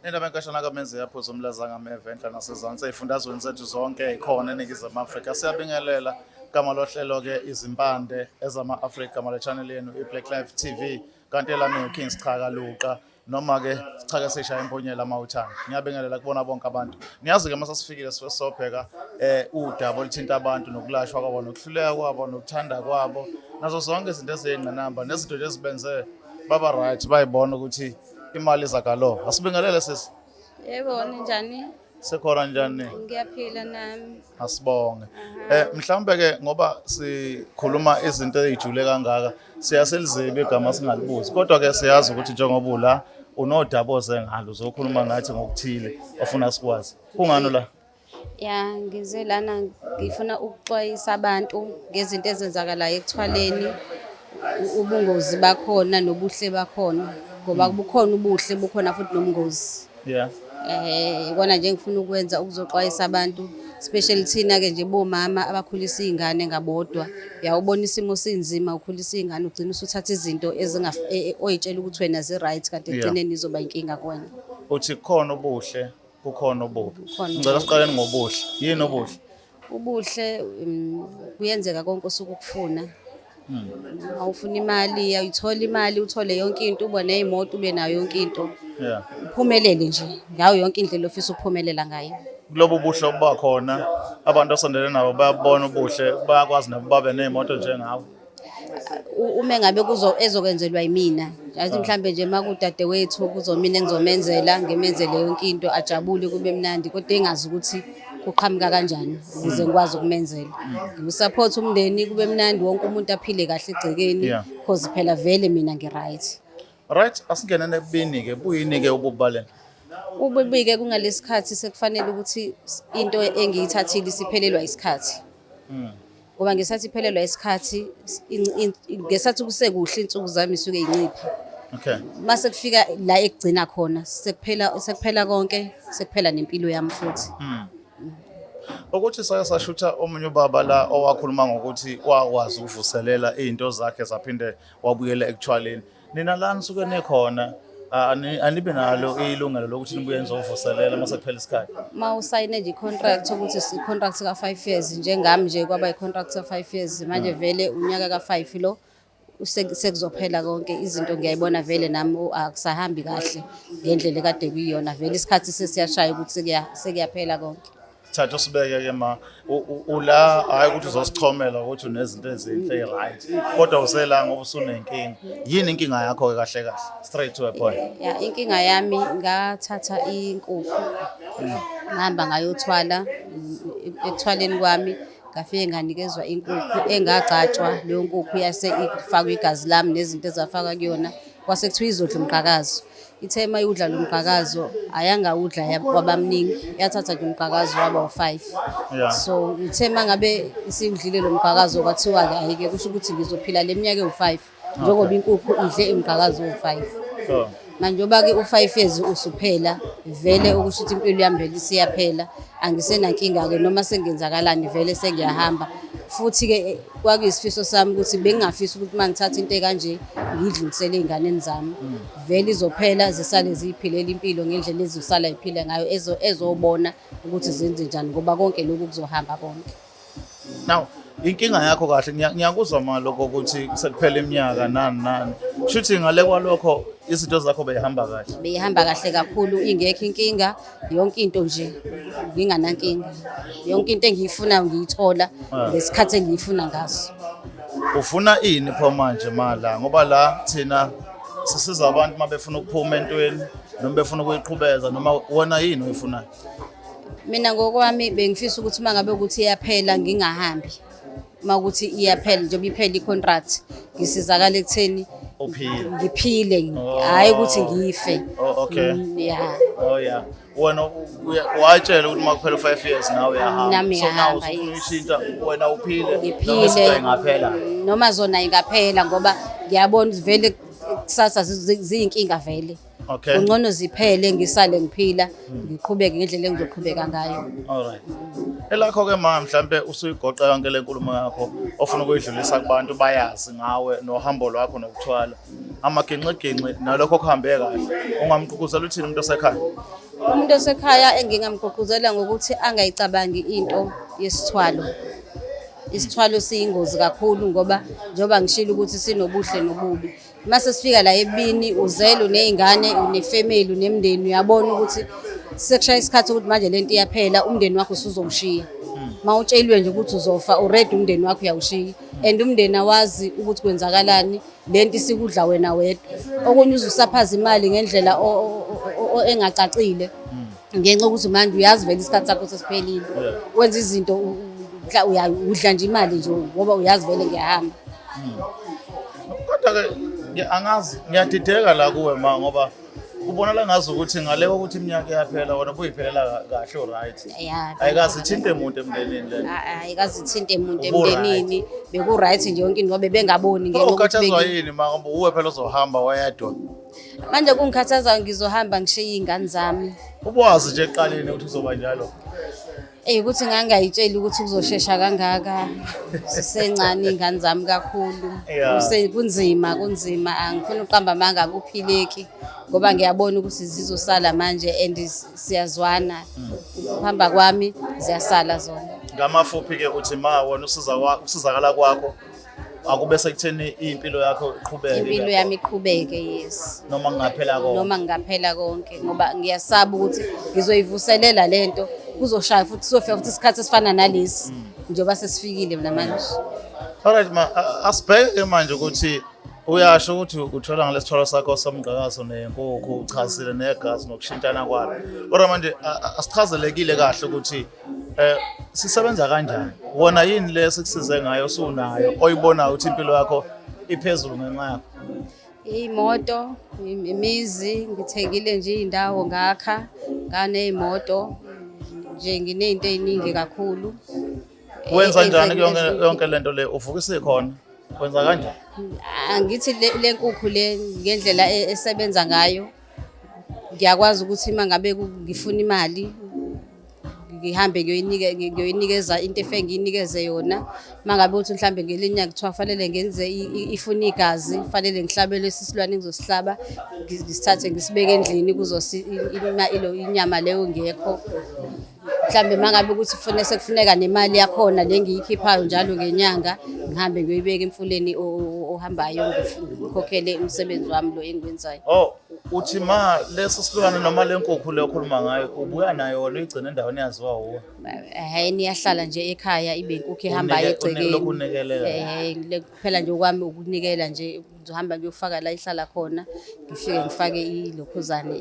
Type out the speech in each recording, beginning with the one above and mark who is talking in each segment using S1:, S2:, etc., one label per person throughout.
S1: Indaba enkashana kamenzi yaphuza umlaza ngameva enhla nasezansi ey'fundazweni zethu zonke ey'khona eNingizimu Afrika. Siyabingelela gama lohlelo-ke izimpande ezama-Afrika male channel yenu i-Black Life TV kanti elami uKing Sichaka Luqa noma-ke Sichaka sishaya imponyela uma uthanda. Ngiyabingelela kubona bonke abantu. Niyazi-ke uma sesifikile sisuke sobheka udaba oluthinta abantu nokulashwa kwabo nokuhluleka kwabo nokuthanda kwabo nazo zonke izinto eziyingqinamba nezinto nje ezibenze baba right bayibona ukuthi imali izakalo. Asibingelele sisi.
S2: Yebo, ninjani?
S1: Sekhona njani?
S2: Ngiyaphila nami.
S1: Asibonge. Mhlawumbe ke ngoba sikhuluma izinto ezijule kangaka siyaselizibe igama singalibuzi. Kodwa ke siyazi ukuthi njengoba ula unodaba oze ngalo uzokhuluma ngathi ngokuthile ofuna sikwazi. Kungani la?
S2: Ya, ngize lana ngifuna ukuxwayisa abantu ngezinto ezenzakalayo ekuthwaleni, ubungozi bakhona nobuhle bakhona, ngoba bukhona ubuhle bukhona futhi nobungozi. Ikona nje engifuna ukwenza ukuzoxwayisa abantu, especially thina ke nje bomama abakhulisa iy'ngane ngabodwa. Uyawubona isimo sinzima ukhulisa iy'ngane ugcina usuthatha izinto oy'tshela ukuthi wena zi-right kanti ekugcineni izoba inkinga kuwena.
S1: Uthi kukhona ubuhle, kukhona ububi. Ngicela siqaleni ngobuhle. Yini ubuhle?
S2: Ubuhle kuyenzeka konke osuke ukufuna. Awufuna imali, uyithola imali, uthole yonke into, ube ney'moto, ube nayo yonke into. Uphumelele nje ngayo yonke indlela ofisa ukuphumelela ngayo.
S1: Kulobu buhle obuba khona, abantu osondele nabo bayabona ubuhle, bayakwazi nabo babe ney'moto njengawe.
S2: Uma ngabe ezokwenzelwa yimina, yazi mhlambe nje uma kudadewethu kuzomina engizomenzela, ngimenzele yonke into, ajabule kube mnandi, kodwa engazi ukuthi kuqhamuka kanjani ukuze ngikwazi ukumenzela. Ngiwusupport umndeni kube mnandi, wonke umuntu aphile kahle egcekeni, cause phela vele mina ngi-right.
S1: Right, asingenene ebubini-ke, buyini-ke ububi balena?
S2: Ububi-ke kungalesikhathi sekufanele ukuthi into engiyithathile isiphelelwa isikhathi. Ngoba ngesathi iphelelwa isikhathi, ngesathi kusekuhle iy'nsuku zami isuke yincipha. Mase kufika la ekugcina khona, sekuphela konke, sekuphela nempilo yami futhi.
S1: Ukuthi sake sashutha omunye ubaba la owakhuluma ngokuthi wakwazi ukuvuselela iy'nto zakhe zaphinde wabuyela ekuthwaleni. Nina la nisuke nikhona, anibe nalo ilungelo lokuthi nibuye nizovuselela uma sekuphela isikhathi.
S2: Uma usayine nje i-contract ukuthi i-contract ka-5 years, njengami nje kwaba i-contract ka-5 years, manje vele unyaka ka-5 lo sekuzophela konke, izinto ngiyayibona vele nami akusahambi kahle ngendlela ekade kuyiyona, vele isikhathi sesiyashaya ukuthi sekuyaphela konke.
S1: Thatha usibeke ke ma, ula hayi ukuthi uzosichomela ukuthi unezinto ezinhle right, kodwa usela ngoba usunenkinga. Yini inkinga yakho ke kahle kahle? Straight to the point.
S2: Ya, inkinga yami ngathatha inkukhu ngihamba ngayothwala, ekuthwaleni kwami ngafike nganikezwa inkukhu engagcatshwa, leyo nkukhu yase ifakwa igazi lami nezinto ezafakwa kuyona, kwase kuthiwa izodla umqhakazo. Ithe uma iwudla lo mqhakazo, ayangawudla wabamningi, yathatha nje umqhakazo waba u-5. So ithe uma ngabe isiwudlile lo mqhakazo kwathiwa-ke ayike kusho ukuthi ngizophila le minyaka ewu-5 njengoba inkukhu idle imqhakazo ewu-5. Manje njengoba-ke u-5 years usuphela, vele okusho ukuthi impilo yami vele isiyaphela, angisenankinga-ke noma sengenzakalani vele sengiyahamba. Futhi-ke kwakuyisifiso sami ukuthi bengingafisi ukuthi uma ngithatha into ekanje ngiyidlulisele ey'nganeni zami. Vele izophela zisale ziyiphilela impilo ngendlela ezosala yiphile ngayo, ezobona ukuthi zenze njani ngoba konke lokhu kuzohamba konke.
S1: Now, inkinga yakho kahle, ngiyakuzwa ma lokho ukuthi sekuphela iminyaka nani nani. Shuthi ngale kwalokho izinto zakho beyihamba kahle.
S2: Beyihamba kahle kakhulu, ingekho inkinga, yonke into nje nginganankinga. Yonke into engiyifunayo ngiyithola ngesikhathi engiyifuna ngaso.
S1: Ufuna ini pho manje mala? Ngoba la thina sisiza abantu uma befuna ukuphuma entweni noma befuna ukuyiqhubeza, noma wena yini oyifunayo?
S2: Mina ngokwami bengifisa ukuthi uma ngabe ukuthi iyaphela ngingahambi. Uma ukuthi iyaphela njengoba iphela i-contract, ngisizakala ekutheni
S1: Uphile.
S2: Ngiphile, hhayi ukuthi ngife.
S1: Oh, okay. Oh yeah. Wena watshela ukuthi uma kuphela u-5 years nawe uyahamba.
S2: Nami
S1: So now
S2: ngiyahamba,
S1: usufuna
S2: yes.
S1: uyishintsha, wena uphile, noma
S2: Ngiphile.
S1: izinto ingaphela.
S2: Noma zona ingaphela ngoba ngiyabona ukuthi vele kusasa ziyinkinga vele.
S1: Okay.
S2: Kungcono ziphele ngisale ngiphila, ngiqhubeke ngendlela engizoqhubeka ngayo.
S1: Alright. Elakho ke ma, mhlambe usuyigoqa yonke le nkulumo yakho ofuna ukuyidlulisa kubantu bayazi ngawe nohambo lwakho nokuthwala. Amaginxiginxi nalokho okuhambe kahle. Ungamgqugquzela uthini umuntu osekhaya?
S2: Umuntu osekhaya engingamgqugquzela ngokuthi angayicabangi into yesithwalo. Isithwalo siyingozi kakhulu ngoba njengoba ngishilo ukuthi sinobuhle nobubi. Mase sifika la ebini, uzele, uney'ngane, unefemeli, unemndeni, uyabona ukuthi sekushaya isikhathi ukuthi manje lento iyaphela, umndeni wakho usuzowushiya. Uma utsheliwe nje ukuthi uzofa already, umndeni wakho uyawushiya, and umndeni awazi ukuthi kwenzakalani, lento isikudla wena wedwa. Okunye uze usaphaza imali ngendlela engacacile ngenxa yokuthi manje uyazi vele isikhathi sakho sesiphelile. Wenza izinto udla nje imali nje ngoba uyazi vele ngiyahamba.
S1: Kodwa ke angazi, ngiyadideka la kuwe ma, ngoba kubonakala ngazi ukuthi ngale kokuthi iminyaka iyaphela, wena buyiphelela kahle, uright.
S2: Ya.
S1: Ayikaze ithinte muntu emndenini le.
S2: Ayikaze ithinte muntu
S1: Ubu-right.
S2: emndenini, beku-right nje yonke into ngoba bengaboni ngenxa yokuthi
S1: Ukhathazwa yini ma, ngoba uwe phela ozohamba wedwa?
S2: Manje kungikhathaza, ngizohamba ngishiye iy'ngane zami.
S1: Ubuwazi nje ekuqaleni ukuthi kuzoba njalo?
S2: Eyi, ukuthi ngangayitsheli ukuthi kuzoshesha kangaka, zisencane iy'ngane zami kakhulu. Kunzima, kunzima, angifuni ukuqamba amanga, akuphileki ngoba ngiyabona ukuthi zizosala manje and siyazwana, ukuhamba kwami ziyasala zona.
S1: Ngamafuphi-ke uthi ma, wena usizakala kwakho akube sekutheni impilo yakho iqhubeke.
S2: Impilo yami iqhubeke, yes.
S1: Noma kungaphela konke.
S2: Noma ngingaphela konke, ngoba ngiyasaba ukuthi ngizoyivuselela lento, kuzoshaya futhi, kuzofika futhi isikhathi esifana nalesi njengoba sesifikile mina manje.
S1: Alright ma, asibheke manje ukuthi uyasho ukuthi uthola ngalesithwalo sakho somgqakazo nenkukhu, uchazile negazi nokushintshana kwalo. Kodwa manje asichazelekile kahle ukuthi sisebenza kanjani. Wona yini le sikusize ngayo usunayo oyibonayo ukuthi impilo yakho iphezulu ngenxa yakho?
S2: Iy'moto, imizi, ngithengile nje iy'ndawo, ngakha, nganey'moto nje, nginey'nto ey'ningi kakhulu.
S1: Wenza njani yonke lento le? Uvuka isikhona? Wenza kanjani?
S2: Angithi le nkukhu le ngendlela esebenza ngayo, ngiyakwazi ukuthi uma ngabe ngifuna imali ngihambe ngiyoyinikeza into efe ngiyinikeze yona. Uma ngabe uthi mhlambe ngelinye inyanga kuthiwa kufanele ngenze ifuna igazi, kufanele ngihlabe lesi silwane, ngizosihlaba, ngisithathe ngisibeke endlini, kuzosi inyama leyo ngekho. Mhlambe uma ngabe ukuthi sekufuneka nemali yakhona le ngiyikhiphayo njalo ngenyanga, ngihambe ngiyoyibeka emfuleni ohambayo, ngikhokhele umsebenzi wami lo engiwenzayo.
S1: Oh, uthi ma leso silwane noma le nkukhu le okhuluma ngayo ubuya nayo wena, uyigcina endaweni yaziwa wuwe?
S2: Hhayi, iyahlala nje ekhaya, ibe inkukhu ehambayo egcekeni.
S1: Lokhu unikelela.
S2: Kuphela nje okwami ukunikela nje, ngizohamba ngiyofaka la ihlala khona, ngifike ngifake ilokhuzane,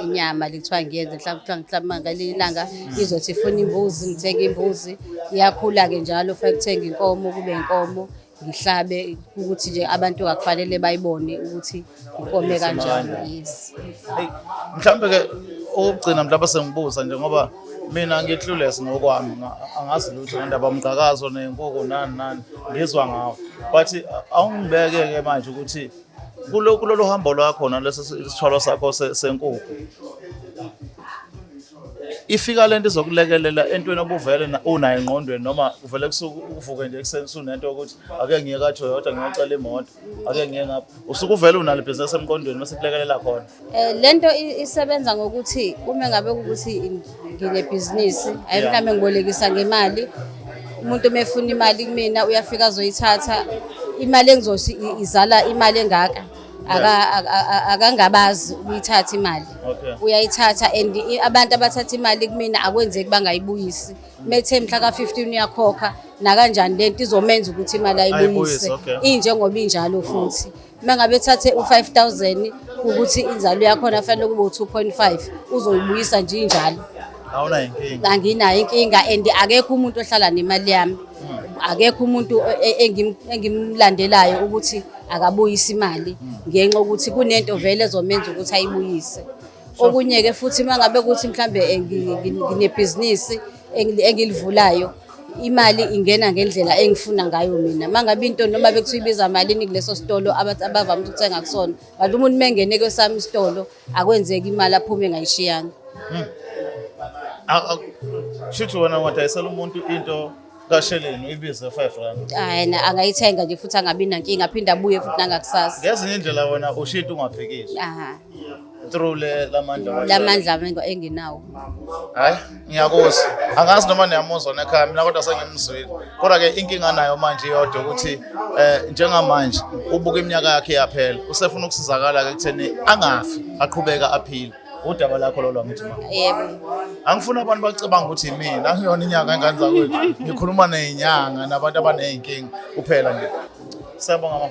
S2: inyama le kuthiwa ngiyenze, mhlawumbe kuthiwa mhlawumbe ngelinye ilanga izothi ifuna imbuzi, ngithenge imbuzi, iyakhula-ke njalo, ufake kuthenga inkomo, kube inkomo, ngihlabe, ukuthi nje abantu akufanele bayibone ukuthi inkomo kanjani. Yes.
S1: Hey, mhlawumbe ke okugcina, mhlawumbe sengibuza nje ngoba mina ngi-clueless ngokwami, angazi lutho ngendaba yomgqakazo nenkukhu nani nani, ngizwa ngawo, but awungibeke-ke manje ukuthi kulolu hambo lwakho nalesi sithwalo sakho senkukhu, ifika lento izokulekelela entweni obuvele unayo engqondweni, noma uvele kusuke uvuke nje ekuseni usunento yokuthi ake ngiye ka-Toyota ngiyocela imoto, ake ngiye ngapha, usuke uvele unalo ibhizinesi emqondweni mase kulekelela khona?
S2: Lento isebenza ngokuthi uma ngabe ukuthi nginebhizinisi, hayi, mhlawumbe ngibolekisa ngemali, umuntu uma efuna imali kumina uyafika azoyithatha imali, engizothi izala imali engaka, akangabazi ukuyithatha imali. Uyayithatha, and abantu abathatha imali kumina akwenzeki bangayibuyisi. Methe mhla ka-15 uyakhokha, nakanjani lento izomenza ukuthi imali ayibuyise.
S1: Ayibuyise, okay.
S2: Injengoba injalo futhi. Uma ngabe ethathe u-5,000, ukuthi inzalo yakhona fanele kube u-2.5, uzoyibuyisa nje injalo.
S1: Awunayo inkinga?
S2: Anginayo inkinga, and akekho umuntu ohlala nemali yami, akekho umuntu engimlandelayo ukuthi akabuyise imali, ngenxa yokuthi kunento vele ezomenza ukuthi ayibuyise. Okunye-ke futhi, uma ngabe kuthi mhlambe nginebhizinisi engilivulayo, Imali ingena ngendlela engifuna ngayo mina. Uma ngabe into noma bekuthiwa ibiza malini kuleso sitolo abavame ukuthenga kusona, but umuntu uma engene kwesami isitolo akwenzeki imali aphume engayishiyanga.
S1: Shuthi wena wadayisela umuntu into kasheleni uyibize R5.
S2: Hhayi, angayithenga nje futhi angabi nankinga, aphinde abuye futhi nangakusasa.
S1: Ngezinye indlela wena ushiya into ungaphikiswa
S2: Aha.
S1: through le lamandla.
S2: Lamandla enginawo.
S1: Hayi, ngiyakuzwa. Angazi noma niyamuzwa nekhaya mina, kodwa sengimzwile. Kodwa-ke inkinga nayo manje iyodwa ukuthi njengamanje ubuka iminyaka yakhe iyaphela. Usefuna ukusizakala-ke ekutheni angafi, aqhubeka aphile. Udaba lakho lolo, angithi ma?
S2: Yebo.
S1: Angifuni abantu bacabanga ukuthi imina, angiyona inyanga, ingane zakwethu. Ngikhuluma ney'nyanga nabantu abaney'nkinga kuphela nje. Siyabonga, mama.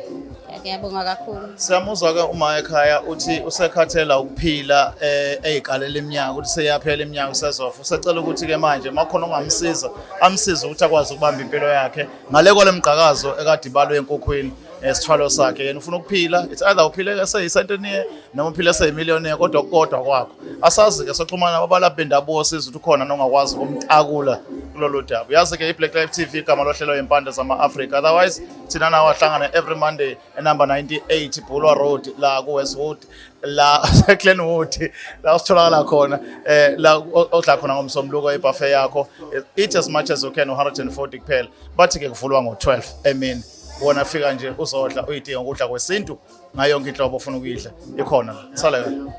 S2: Ngiyabonga kakhulu.
S1: Siyamuzwa-ke uma ekhaya uthi usekhathela ukuphila, ey'kalela iminyaka ukuthi seyaphela iminyaka, usezofa. Usecela ukuthi-ke manje makhona ongamsiza, amsize ukuthi akwazi ukubamba impilo yakhe ngale kwale mgqakazo ekade ibalwe enkukhwini, esithwalo sakhe. Yena ufuna ukuphila, it's either uphile eseyi-centenary noma uphile eseyi-millionaire, kodwa kwakho asazi-ke. Soxhumana nababalaphi bendabuko, siza ukuthi ukhona nongakwazi ukumtakula kulolu daba. Uyazi-ke, i-Black Life TV, igama lohlelo Impande Zama-Afrika. Otherwise thina nawe ahlangane every Monday enumber 98 Bulwer Road la ku-Westwood, la Glenwood, la sitholakala khona, la odla khona ngomsombuluko ibuffet yakho. Eat as much as you can, 140 kuphela. Bathi ke kuvulwa ngo-12 emini. Wona fika nje uzodla, uyidinga ukudla kwesintu ngayo yonke inhlobo ofuna ukuyidla ikhona la. Sale kahle.